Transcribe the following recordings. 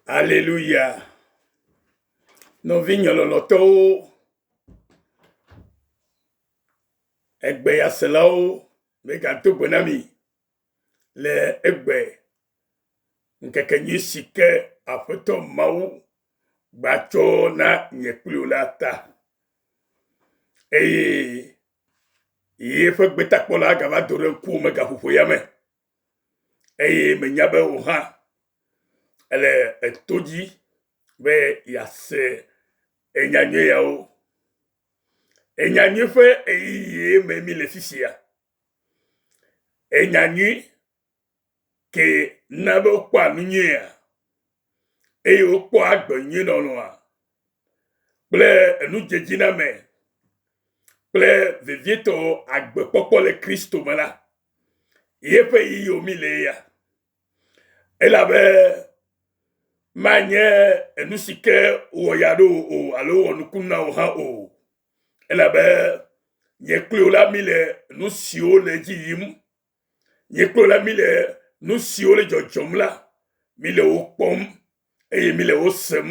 Aleluya. Nɔvinye lɔlɔtɔwo, egbeyaselawo, megado gbe na mi le egbe ŋkeke nyui si ke Aƒetɔ Mawu gbatsɔ na nye kpli wò la ta. Eye yeƒe gbetakpɔla gava do ɖe ŋkuwò me gaƒoƒo ya me. Eye menya be wò hã ele eto dzi be yease enya nyui yawo. Enya nyui ƒe ɣeyiɣie me mi le fifia. Enya nyui ke na be wokpɔa nu nyuia eye wokpɔa agbe nyui nɔnɔa kple enudzedziname kple vevietɔ agbekpɔkpɔ le Kristo me la, yeƒe ɣeyiɣi mi le ya. Elabe manye enu si ke wɔ ya ɖo o alo wɔ nuku na wò hã o. Elabe nye kpli wò la mi le nu siwo le edzi yim. Nye kpli wò la mi le nu siwo le dzɔdzɔm la, mi le wo kpɔm eye mi le wo sem.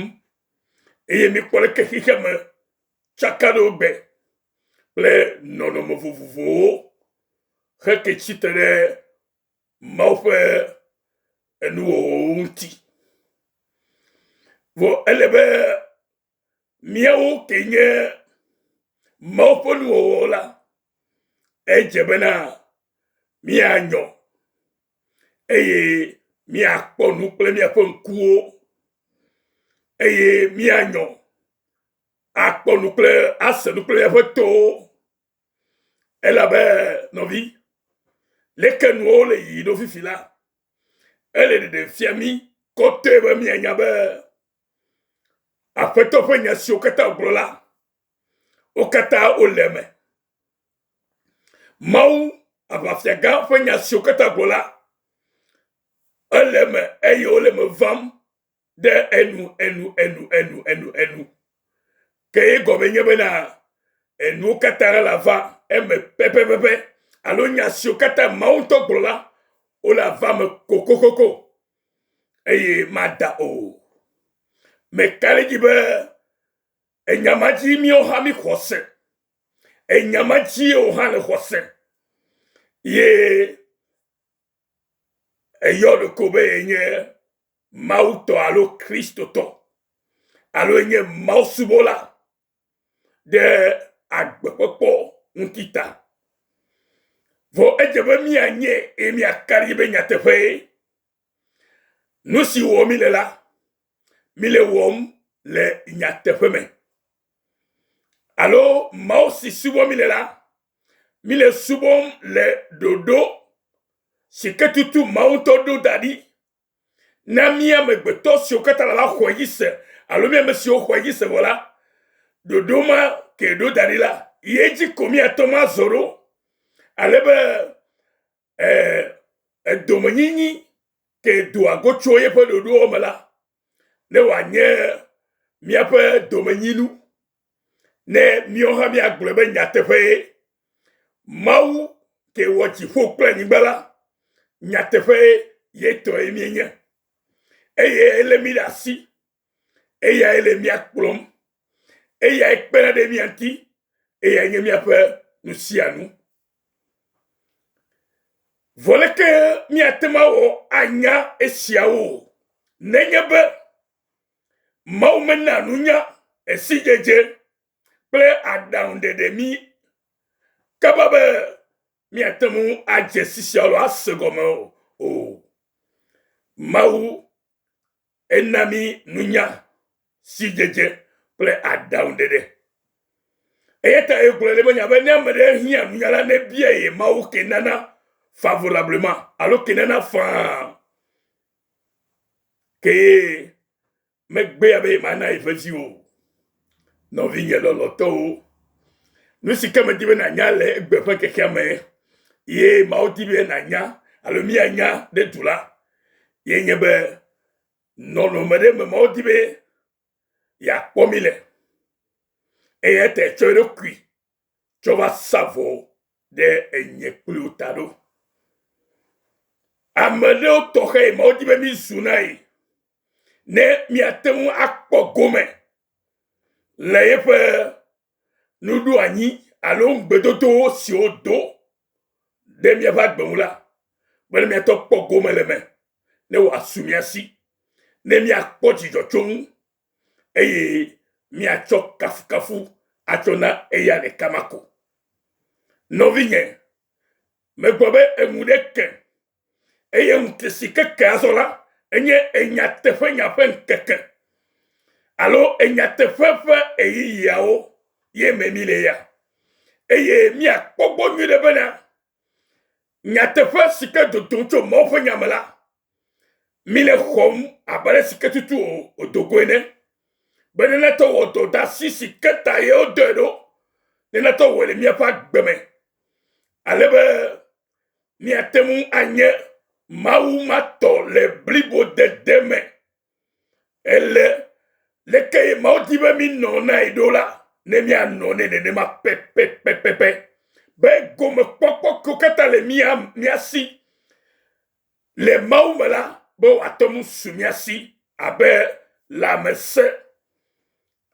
Eye mikpɔ leke xexeame tsaka ɖe wo gbe kple nɔnɔme vovovowo heke tsitre ɖe Mawu ƒe enuwɔwɔwo ŋuti. Vɔ ele be míawo ke nye Mawu ƒe nuwɔwɔwo la, edze bena míanyɔ eye míakpɔ nu kple míaƒe ŋkuwo eye míanyɔ akpɔ nu kple ase nu kple míaƒe towo. Elabe nɔvi, leke nuwo le yiyi ɖo fifi la, ele ɖeɖem fia mí kɔtɔe be míanya be Aƒetɔ ƒe nya siwo katã wògblɔ la, wo katã wole eme. Mawu aʋafiagã ƒe nya siwo katã gblɔ la, ele eme eye wole eme vam ɖe enu enu enu enu enu enu. Ke ye gɔme nye bena enuwo katã la va eme pɛpɛpɛpɛ alo nya siwo katã Mawu ŋutɔ gblɔ la, wole ava me kokokoko eye mada o. Meka ɖe edzi be enya ma dzi míawo hã míxɔ se. Enya ma dzie wò hã nèxɔ se. Ye eyɔ ɖokuiwò be yenye Mawutɔ alo Kristotɔ alo yenye Mawusubɔla ɖe agbekpɔkpɔ ŋuti ta. Vɔ edze be míanye eye míaka ɖe edzi be nyateƒee nu si wɔm míle la, míle wɔm le nyateƒe me. Alo Mawu si subɔm míle la, míle subɔm le ɖoɖo si ke tutu Mawu ŋutɔ ɖo da ɖi na mí amegbetɔ siwo katã le va xɔe dzi se alo mí ame siwo xɔe dzi se vɔ la, ɖoɖo ma ke ɖo da ɖi la, ye dzi ko míate ŋu azɔ ɖo ale be eh, edomenyinyi ke doa go tso yeƒe ɖoɖowo me la, ne wòanye míaƒe domenyinu, ne míawo hã míagblɔe be nyateƒee Mawu ke wɔ dziƒo kple anyigba la, nyateƒee ye tɔe míenye. Eye elé mí ɖe asi, eyae le mía kplɔm, eyae kpena ɖe mía ŋuti, eyae nye míaƒe nu sia nu. Vɔ leke míate ŋu awɔ anya esiawo nenye be Mawu mena nunya, esidzedze kple aɖaŋuɖeɖe mí kaba be míate ŋu adze si sia alo ase gɔme o. Mawu ena mí nunya, sidzedze kple aɖaŋuɖeɖe. Eya ta egblɔ le eme nya be ne ame ɖe hiã nunya la, nebia ye Mawu ke nana favorablement alo ke nana faa. Ke megbea be yemana yeƒe viwo o. Nɔvinye lɔlɔ̃tɔwo, nu si ke medi be nànya le egbe ƒe ŋkekea me ye Mawu di be nànya alo míanya ɖe du la ye nye be nɔnɔme ɖe me Mawu di be yeakpɔ mí le. Eya ta etsɔ eɖokui tsɔ va sa vɔ ɖe enye kpli wò ta ɖo. Ame ɖewo tɔxɛ Mawu di be mízu na ye. Ne míate ŋu akpɔ gome le yeƒe nuɖoanyi alo ŋugbedodo siwo do ɖe míaƒe agbe ŋu la, be ne míatɔ kpɔ gome le eme, ne wòasu mía si, ne míakpɔ dzidzɔ tso ŋu, eye míatsɔ kafukafu atsɔ na eya ɖeka ma ko. Nɔvinye, megblɔ be eŋu ɖe ke eye ŋute si keke azɔ la enye enyateƒenya ƒe ŋkeke alo enyateƒe ƒe ɣeyiɣiawo ye me mi le ya. Eye míakpɔ gbɔ nyuie ɖe bena nyateƒe si ke dodom tso Mawu ƒe nya me la, mi le xɔm abe ale si ke tutu wòdo go ene. Be ne natɔ wɔ dɔdeasi si ke ta ye wodɔe ɖo, ne natɔ wɔe le míaƒe agbe me. Ale be míate ŋu anye Mawu ma tɔ le blibodede me. Ele leke ye Mawu di be mínɔ na ye ɖo la, ne míanɔ nɛ nenema pɛpɛpɛpɛ. Be gomekpɔkpɔ kewo katã le mía mía si le Mawu me la, be wòate ŋu su mía si abe lãmesẽ,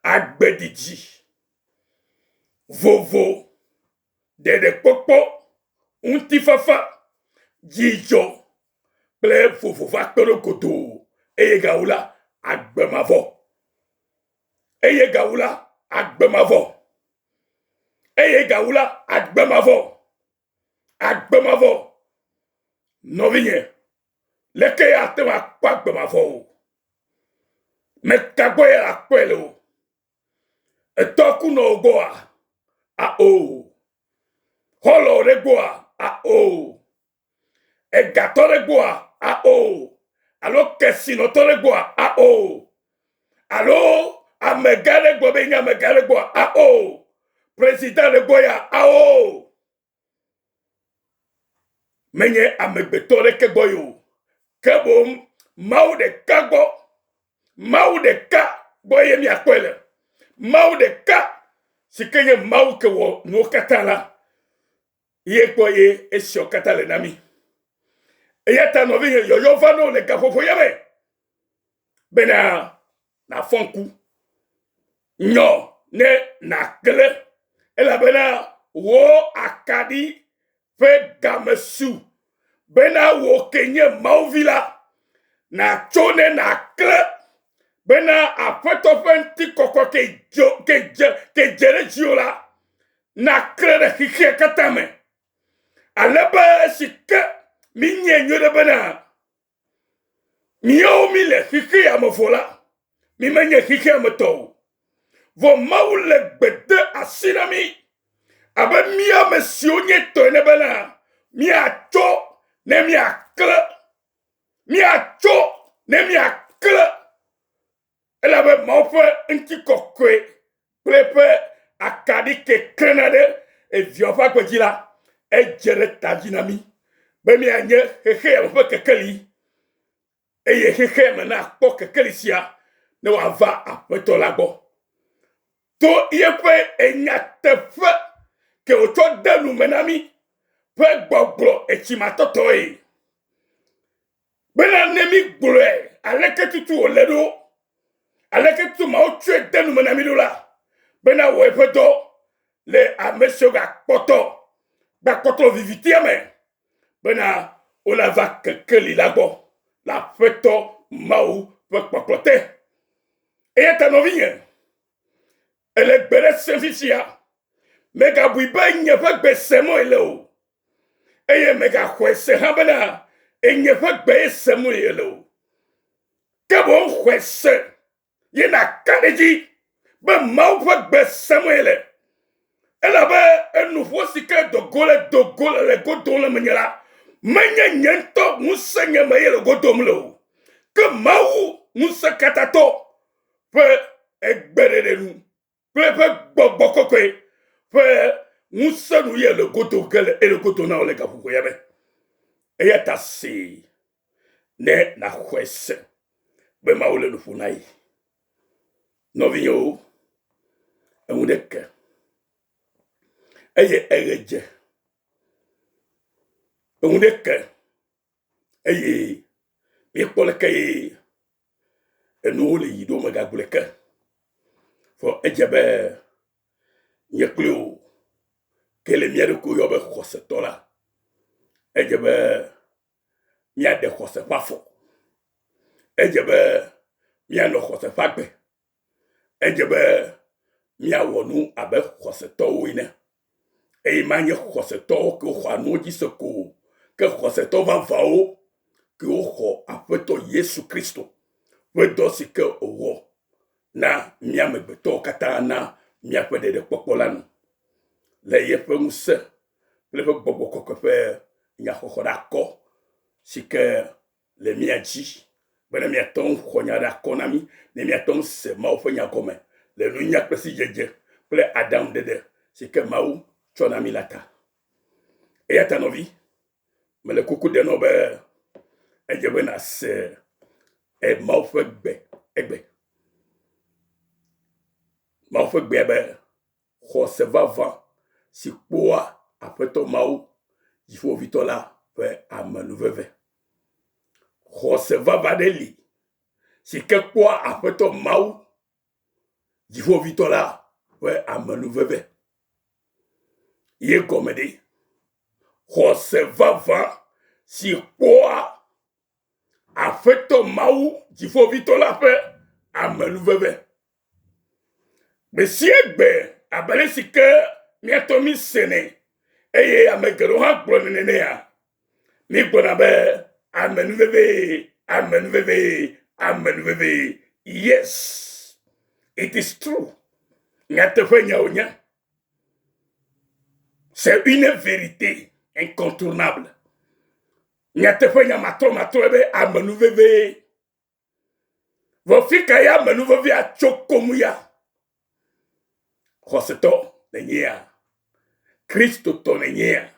agbedidi, vovo, ɖeɖekpɔkpɔ, ŋutifafa, dzidzɔ kple vovo va kpe ɖo godoo eye gawu la, agbe mavɔ. Eye gawu la, agbe mavɔ. Eye gawu la, agbe mavɔ. Agbe mavɔ. Nɔvinye, leke ya ate ŋu akpɔ agbe mavɔ o? Meka gbɔ ya akpɔe le o? Etɔ ku nɔ wò gbɔa? Ao. Xɔlɔ̃ ɖe gbɔa? Ao. Egatɔ ɖe gbɔa? Ao. Alo kesinɔtɔ ɖe gbɔa? Ao. Alo amegã ɖe gbɔ be nye amegã ɖe gbɔa? Ao. President ɖe gbɔ ya? Ao. Menye amegbetɔ ɖeke gbɔ ye o, ke boŋ Mawu ɖeka gbɔ. Mawu ɖeka gbɔ ye miakpɔe le. Mawu ɖeka si ke nye Mawu ke wɔ nuwo katã la, ye gbɔ ye esiawo katã le na mí. Eya ta nɔvinye yɔyɔ va na wò le gaƒoƒo ya me bena nàfɔ ŋku nyɔ ne nàkle elabena wò akaɖi ƒe game su bena wò ke nye Mawuvi la nàtso ne nàkle bena Aƒetɔ ƒe ŋutikɔkɔ ke dzo ke dze ke dze ɖe dziwò la nakle ɖe xexea katã me ale be esi ke minyae nyuie ɖe bena Míawo mí le xexea me vɔ la, mí menye xexea me tɔ o. Vɔ Mawu le gbe de asi na mí abe mí ame siwo nye tɔ ene bena míatso ne míaklẽ, míatso ne míaklẽ Elabe Mawu ƒe ŋutikɔkɔe kple eƒe akaɖi ke klẽna ɖe Evia ƒe agbe dzi la, edze ɖe ta dzi na mí be míanye xexea me ƒe kekeli eye xexea me nakpɔ kekeli sia ne wòava Aƒetɔ la gbɔ. To yeƒe nyateƒe ke wòtsɔ de nu me na mí ƒe gbɔgblɔ etsimatɔtɔe. Bena ne mígblɔe aleke tutu wòle ɖo, aleke tutu Mawu tsɔe de nu me na mí ɖo la, bena wɔ eƒe dɔ le ame siwo gakpɔtɔ gakpɔtɔ le vivitia me, bena wonava kekeli la gbɔ le Aƒetɔ Mawu ƒe kpɔkplɔ te. Eya ta nɔvinye, ele gbe ɖe sem fifia, mègabui be nye ƒe gbe sem ele o. eye mègaxɔe se hã bena enye ƒe gbe ye sem yele o. Ke boŋ xɔe se ye nàka ɖe edzi be Mawu ƒe gbe sem yele. Elabe enuƒo si ke do go le do go le le go dom le menye la, menye nye ŋutɔ ŋusẽ nye me ye le go dom le o. Ke Mawu ŋusẽkatãtɔ ƒe egbeɖeɖe nu kple eƒe gbɔgbɔ kɔkɔe ƒe ŋusẽ nu ye le godo ge le ele godo na wò le gaƒoƒo ya me. Eya ta see ne nàxɔe se be Mawu le nu ƒom na ye. Nɔvinyewo, eŋu ɖe ke eye eɣe dze. Eŋu ɖe ke eye míekpɔ leke ye. Enuwo le yi ɖo megagblɔe ke. Vɔ edze be nye kpli wò ke le mía ɖokui yɔ be xɔsetɔ la, edze be míaɖe xɔse ƒe afɔ. Edze be míanɔ xɔse ƒe agbe. Edze be míawɔ nu abe xɔsetɔwo ene. Eye manye xɔsetɔwo ke woxɔa nuwo dzi se ko o, ke xɔsetɔ vavãwo ke woxɔ Aƒetɔ Yesu Kristo ƒe dɔ si ke wòwɔ na mía amegbetɔwo katã na míaƒe ɖeɖekpɔkpɔ la nu le yeƒe ŋusẽ kple eƒe gbɔgbɔ kɔkɔe ƒe nyaxɔxɔ ɖe akɔ si ke le mía dzi bene míate ŋu xɔ nya ɖe akɔ na mí, ne míate ŋu se Mawu ƒe nya gɔme le nunya kple sidzedze kple aɖaŋuɖeɖe si ke Mawu tsɔ na mí la ta. Eya ta nɔvi, mele kuku ɖem na wò be edze be nàse e Mawu ƒe gbe egbe. Mawu ƒe gbea be xɔse vavã si kpɔa Aƒetɔ Mawu Dziƒoʋĩtɔ la ƒe amenuveve. Xɔse vavã ɖe li si ke kpɔa Aƒetɔ Mawu Dziƒoʋĩtɔ la ƒe amenuveve. Ye gɔme ɖe? Xɔse vavã si kpɔa Aƒetɔ Mawu Dziƒoʋĩtɔ la ƒe amenuveve. Gbe sia gbe abe ale si ke míatɔ mí senɛ eye ame geɖewo hã gblɔnɛ nenea, mígblɔna be amenuveve, amenuveve, amenuveve. Yes, it is true. Nyateƒe nya wònye. C'est une vérité incontournable. Nyateƒe nya matrɔmatrɔe be amenuveve. Vɔ fi ka ya amenuvevea tso koŋ ya? Xɔsetɔ nènyea? Kristotɔ nènyea?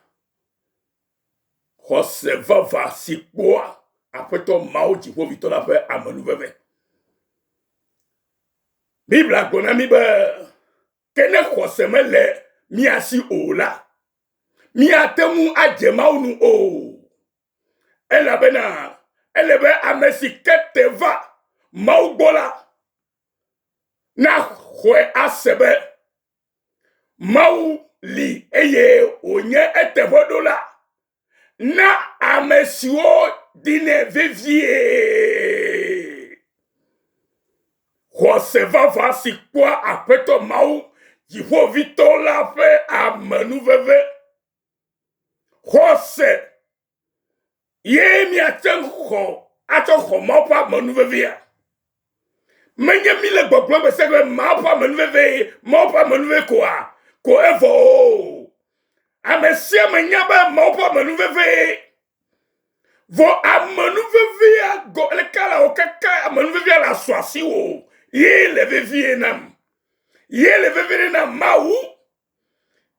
Xɔse vavã si kpɔa Aƒetɔ Mawu Dziƒoʋĩtɔ la ƒe amenuveve. Biblia gblɔ na mí be ke ne xɔse mele mía si o la, míate ŋu adze Mawu nu o. Elabena ele be ame si ke te va Mawu gbɔ la naxɔe ase be Mawu li eye wònye eteƒeɖola na ame siwo dinɛ vevie. Xɔse vavã si kpɔa Aƒetɔ Mawu Dziƒoʋĩtɔ la ƒe amenuveve. Xɔse ye míate ŋu xɔ atsɔ xɔ Mawu ƒe amenuvevea. Menye mí le gbɔgblɔm gbe sia gbe be Mawu ƒe amenuveve, Mawu ƒe amenuveve koa, ko evɔ o. Ame sia ame nya be Mawu ƒe amenuveve. Vɔ amenuvevea gɔ leke le wò kaka amenuvevea le asu asiwò ye le vevie nam. Ye le vevie na Mawu.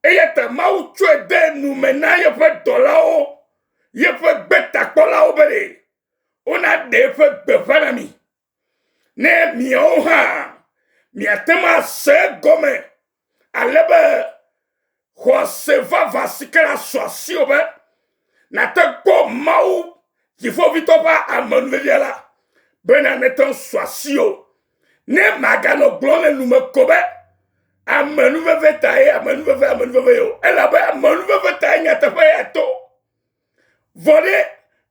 Eya ta Mawu tsɔe de nu me na yeƒe dɔlawo, yeƒe gbetakpɔlawo be ɖe wonaɖe eƒe gbeƒã na mi, ne miawo hã miate ŋu ase egɔme ale be xɔse vavã si ke la su asiwò be nàte kpɔ Mawu Dziƒoʋĩtɔ ƒe amenuvevia la, bena nete ŋu su asiwò Ne màganɔ gblɔm le nu me ko be amenuveve tae amenuveve amenuveve o, elabe amenuveve tae nyateƒe ya to. Vɔ ɖe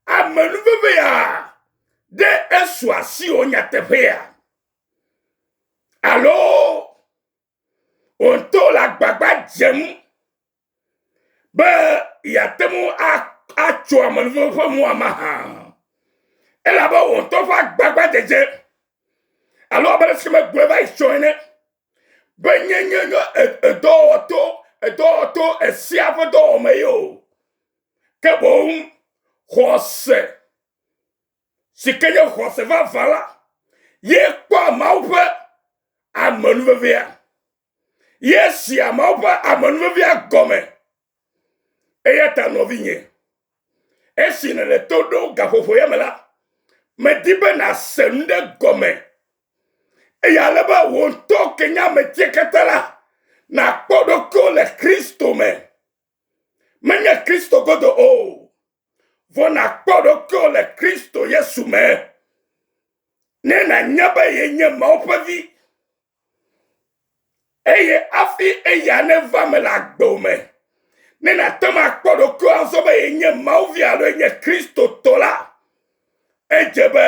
amenuveve ya ɖe esu asiwò nyateƒea? Alo wò ŋutɔ le agbagba dzem be yeate ŋu atso amenuveve ƒe mɔa mahã? Elabe wò ŋutɔ ƒe agbagbadzedze alo abe ale si megblɔe va yi tsɔ ene be nye nye nye edɔwɔwɔ to edɔwɔwɔ to esia ƒe dɔwɔwɔ me ye o, ke boŋ xɔse si ke nye xɔse vavã la ye kpɔa Mawu ƒe amenuvevea, ye sea Mawu ƒe amenuvevea gɔme. Eya ta nɔvinye, esi nèle to ɖo gaƒoƒo ya me la, medi be nàse nu ɖe gɔme eye ale be wò ŋutɔ ke nye ametia katã la, nàkpɔ ɖokuiwò le Kristo me. Menye Kristo godo o, vɔ nàkpɔ ɖokuiwò le Kristo Yesu me. Ne nànya be yenye Mawu ƒe vi, eye hafi eya neva eme le agbewò me, ne nàte ŋu akpɔ ɖokuiwò azɔ be yenye Mawu vi alo yenye Kristotɔ la, edze be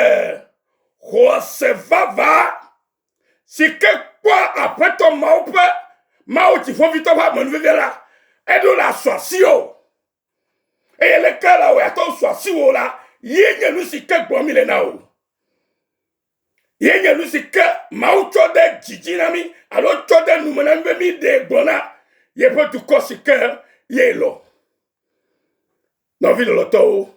xɔse vavã si ke kpɔa Aƒetɔ Mawu ƒe Mawu Dziƒoʋĩtɔ ƒe amenuveve la, eɖo la su asiwò. Eye leke la wòe ate ŋu su asiwò la, ye nye nu si ke gblɔm mi le na wò. Ye nye nu si ke Mawu tsɔ de dzi dzi na mí alo tsɔ de nu me na mí be mí ɖee gblɔ na yeƒe dukɔ si ke ye lɔ. Nɔvi lɔlɔtɔwo.